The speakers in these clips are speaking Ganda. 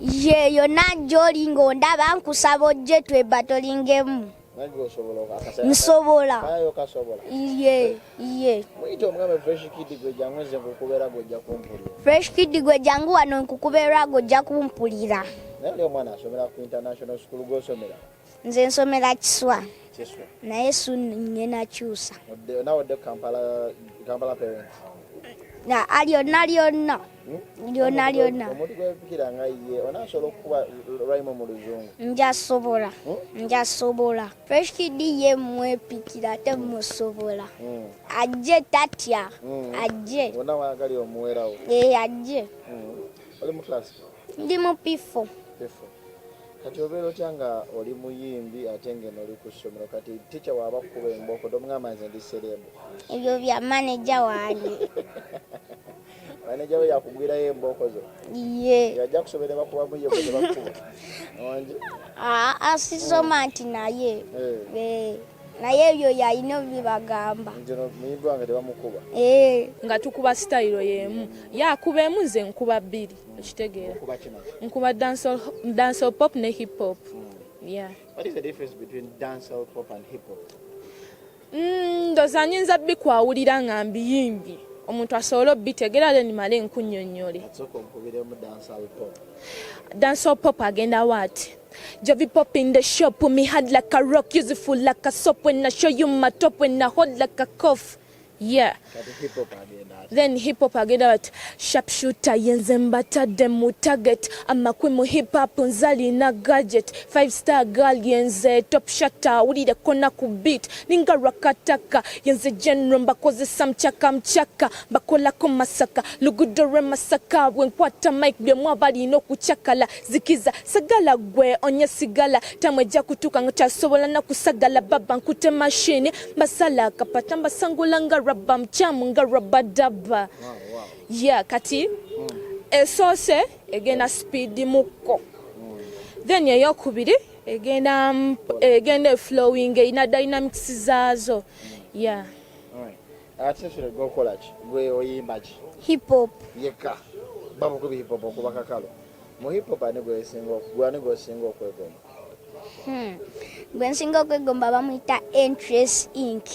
Ye yonna gy'oli ng'ondaba, nkusaba ojje twebatolingemu. Nange osobola akasaya? Nsobola. Kayo kasobola? Ye. Muyite omugambe, "Fresh Kid, gwe jangu, nze nkukubeera, gwojja kumpulira." Fresh Kid, gwe jangu wano nkukubeera, gojja kumpulira. Naye oli omwana asomera ku international school, gwosomera? Nze nsomera Kiswa. Kiswa. Naye soon ngenda kyusa. Nawe odde ku Kampala, Kampala Parents? Na lyonna lyonna. Lyonna lyonna. Omuntu gwepikira nga ye onaasobola okukuba rhyme mu Luzungu? Njasobola. Hmm? Njasobola. Fresh Kid ye mwepikira ate musobola. Ajje, tatya. Ajje. Wonna wayagali omuwerawo? Ee, ajje. Oli mu class? Ndi mu P4. P4. Kati obeera otya nga oli muyimbi ate ngeno oli ku ssomero? Kati teacher waaba kukuba embooko, tomugamba, "Nze ndi celeb"? Ebyo bya manager wange. Manager we yakugwirayo embooko zo? Ye. Yajja kusomera bakubamu, ye bwe tebakuba wangi? Aa, sisoma nti naye. Eh. Eh, naye ebyo yalina obibagamba. Nti no muyimbi wange tebamukuba. Eh. Nga tukuba sitayiro y'emu, ye akuba emu, nze nkuba bbiri, okitegeera? Kuba kinaki? Nkuba dancehall pop ne hip hop, yeah. What is the difference between dancehall pop and hip hop? Ndowooza nyinza bikwawulira nga mbiyimbye, omuntu asobole obitegeera, then male nkunnyonnyole. Asooka onkubiremu dancehall pop. Dancehall pop agenda what? Jovi Pop in the shop, put me hard like a rock, useful like a soap. When I show you my top, when I hold like a cough. Yeah. Kati hip hop agenda ati? Then hip hop agenda but sharpshooter, yenze mbatadde mu target, amakwe mu hip hop nzalina gadget, five star girl yenze top shatter, wulire kona ku beat ninga rakataka, yenze general, mbakozesa mchaka mchaka, mbakolako masaka lugudo lwe Masaka, bwe nkwata mic byemu abalina okucakala, zikiza sagala gwe onye sigala tamwe ejja kutuuka nga kyasobola nakusagala baba nkute mashini mbasala akapata mbasangula nga raba mukyamu nga rabadaba. Yeah, kati esoose egenda speed mukko, then eyokubiri egenda eflowing, erina dynamics zaazo, yeah. Alright. Ate sure gwokola ki? Gwe oyimba ki? Hip hop. Yekka babukubi hip hop okuba kakalo mu hip hop, ani gwesinga, gwe ani gweosinga okwegomba? Gwe nsinga okwegomba bamuyita Entrance Inc.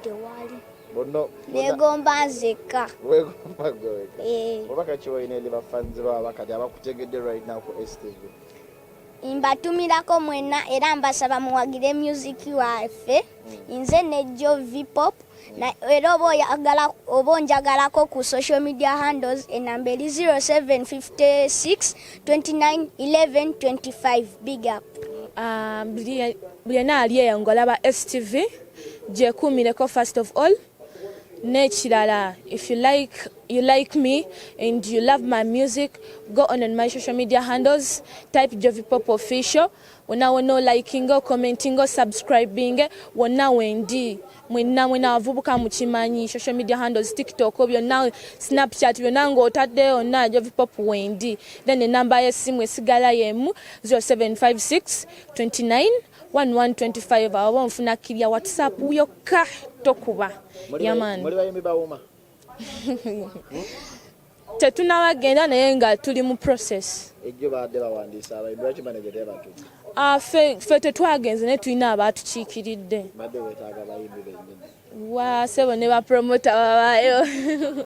Tewali. Bonna? Negomba nzekka. Wegomba gwe wekka? Eh. Oba kaki olina eri bafanzi baba kati abakutegedde right now ku STV? Mbatumirako mwenna era mbasaba muwagire music waffe, nze ne Jovi Pop. Era oba oyagala oba onjagalako ku social media handles, enamba eri 0756 29 11 25. Big up. Ah, buli yenna ali eyo ng'olaba STV, gyekuumireko first of all. N'ekirala, if you like me and you love my music, go on my social media handles, type Jovi Pop Official, wonna wonna, olikinga, commentinga, subscribing, wonna wendi. Mwenna mwena abavubuka mukimanyi, social media handles, TikTok byonna, Snapchat byonna, ng'otadde yonna Jovi Pop wendi. Then enamba y'essimu esigala yemu, 0756 29 1125. Awo oba onfuna kirya WhatsApp yokka, tokuba. Yeah man. Muli bayimbi bawuma? Tetunabagenda, naye nga tuli mu process. Ejjo badde bawandiisa abayimbi, lwaki manager tebatutte? Ah, ffe tetwagenze, naye tulina abaatukiikiridde. Badde weetaaga bayimbi bennyini. Wa sebo ne bapromota babaayo.